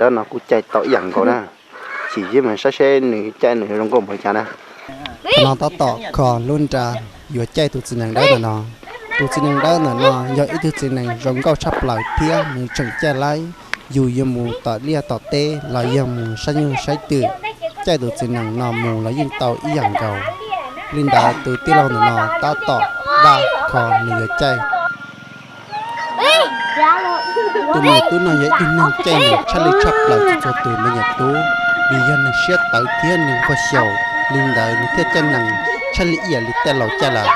Dawb no kuj caij tau ib yam nkaus na. Chim zib mas saib seb nws caij nws zoo nkauj npaum li cas na. Qhov no tab tom kho lub nra yuav caij tus txiv nees dawb ntawm no. Tus txiv nees dawb ntawm no yog ib tug txiv nees zoo nkauj tshaj plaws thiab nws tseem caij laib. Yus yuav mus tom liaj tom teb los yog mus saib nyuj saib twm, caij tus txiv nees no mus los yeej tau ib yam nkaus. Li ntawd tus tij laug ntawm no tab tom npaj kho nws yuav caij. Tus me nyuam tub no yog ib tug neeg caij nees tshaj li tshaj plaws txhua txhua tus me nyuam tub, vim yog nws siab tawv thiab nws nquag xyaum, li ntawd nws thiaj caij nees tshaj li ib yam li tej laus caij lawm.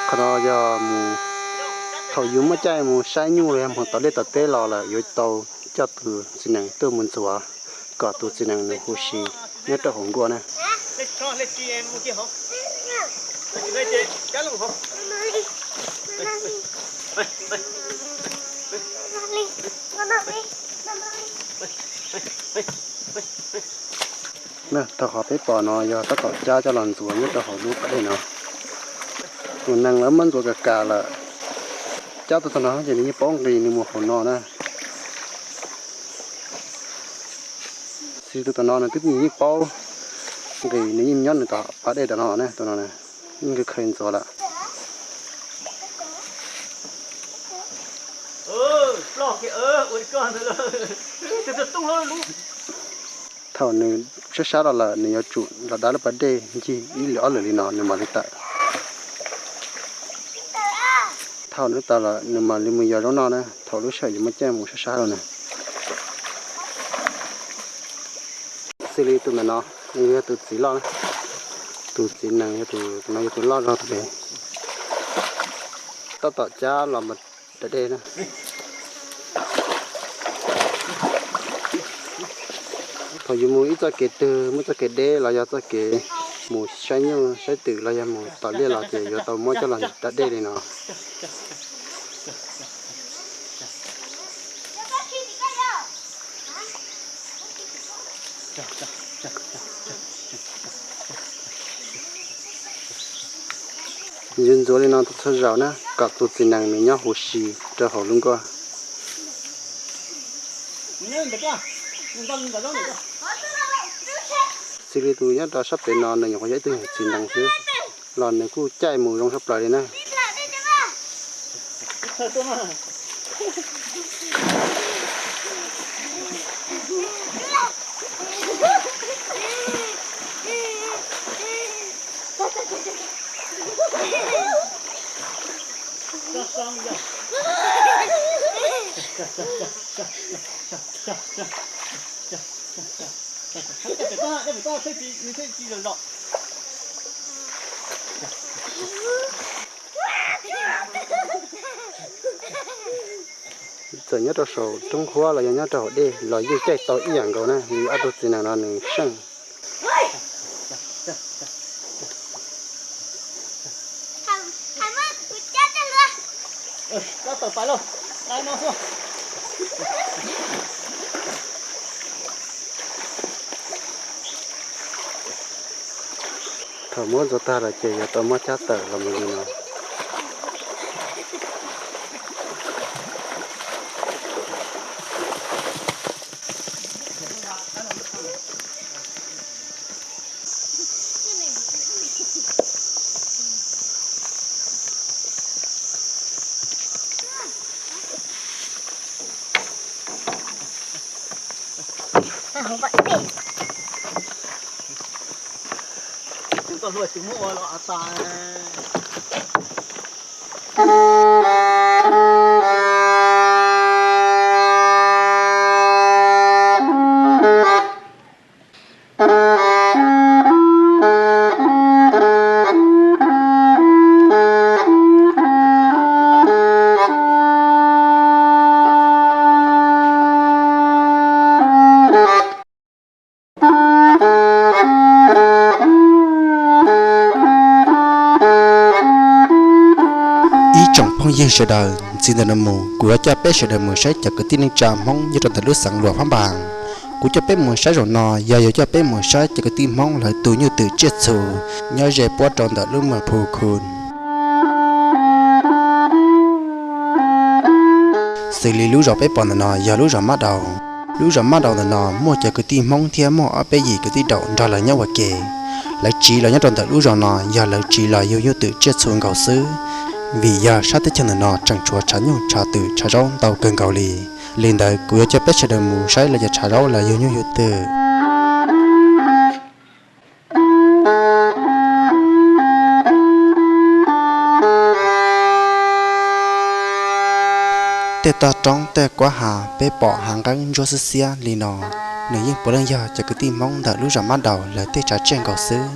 Qhov no yog mus, thaum yus muaj caij mus saib nyuj los yog mus tom liaj tom teb los lawm yuav tau coj tus txiv nees tuaj mus ntxuav kom tus txiv nees nws huv si nyob rau hauv nkuaj na. Na, tau qhov peb pom no yog tab tom cab coj los ntxuav nyob rau hauv lub pas dej no. Tus nees lawv muab ntxuav kas kas lawm, cab tuaj txog no ces nws yeej poob nqis nws mus hauv no na. Xws li tus tom no nws twb yeej paub nqis, nws yeej nyob nws tom pas dej tom no ne, tus no yeej khaws ntxuav lawm. Thaum nws sab sab los lawm nws yuav tsum los da lub pas dej ncig ib lwm ob lwm li no nws mam li tawm. Thaum nws tawm lawm nws mam li mus yos zaub noj na, thaum lub sij hawm yuav muaj caij mus sab sab los na. Xws li tus ntawm no, nws yog tus txiv loj na, tus txiv nees yog tus no, yog tus loj zog tus pem. Tab tom cab los mus da dej na. Thaum yus mus ib txoj kev twg, muaj txoj kev deb los yog txoj kev mus saib nyuj saib twm los yog mus tom liaj los ces yuav tau muab coj los da dej li no. Ntxuav ntxuav li no txhua zaus na kom tus txiv nees nws nyob huv si rau hauv lub nkuaj. Xws li tus nyob rau sab pem no nws nyuam qhuav yog ib tug txiv nees xwb, los nws kuj caij mus zoo sab plaws li na. Txawm nyob rau saum roob huab los yog nyob rau hauv dej los yeej caij tau ib yam nkaus na, vim ob tug txiv nees no nws seej. Thaum muab ntxuav tag lawm ces yuav tau muab cab tawm los mus li no. Ib tsoom phooj ywg sawv daws, ntxiv ntawm no mus kuv yuav coj peb sawv daws mus saib cov kwv tij neej tsa Hmoob nyob rau ntawm lub xeev Luas Phab Npas. Kuv coj peb mus saib zaum no yog yuav coj peb mus saib cov kwv tij Hmoob lawv tu nyuj twm tsiaj txhu nyob ze puab rau ntawm lub Mas Phu Khu. Xws li lub zos peb pom ntawm no yog lub zos Mab Daus. Lub zos Mab Daus ntawm no muaj cov kwv tij Hmoob thiab muaj ob peb yim kwv tij Daum nrog lawv nyob ua ke. Lawv tsiv los nyob rau ntawm lub zos no yog lawv tsiv los yug nyuj twm tsiaj txhu nkaus xwb, vim yog sab teb chaws ntawm no tseem tshuav tshav nyuj tshav twm tshav zaub ntau kawg nkaus li. Li ntawd kuv yuav coj peb sawv daws mus saib lawv cov tshav zaub lawv yug nyuj yug twm. Tej toj roob tej kuab ha peb pom hav nqeeb ntsuab xiab xiab li no, nws yeej puav leej yog cov kwv tij Hmoob ntawm lub zos Mab Daus lawv tej tshav tsiaj nkaus xwb.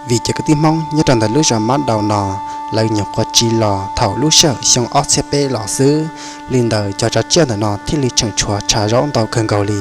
Vim cov kwv tij Hmoob nyob rau ntawm lub zos Mab Daus no, lawv nyuam qhuav tsiv los thaum lub sij hawm xyoo ob txhiab peb los xwb. Li ntawd cov tshav tsiaj ntawm no thiaj li tseem tshuav tshav zaub ntau kawg nkaus li.